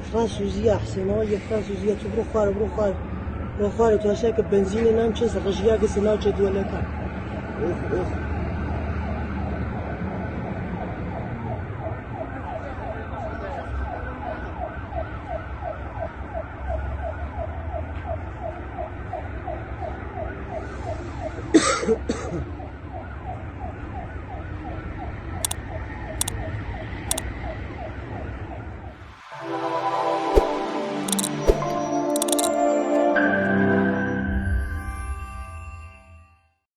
یەکڕا سوزیە حسێنەوە یەکڕا سوزیە تو بڕۆ خوارە بڕۆ خوارە بڕۆ خوارە تواشای کە بەنزینە نام چەس ڕژیاگەسە ناو جەدوەلەکە ئۆخ ئۆخ.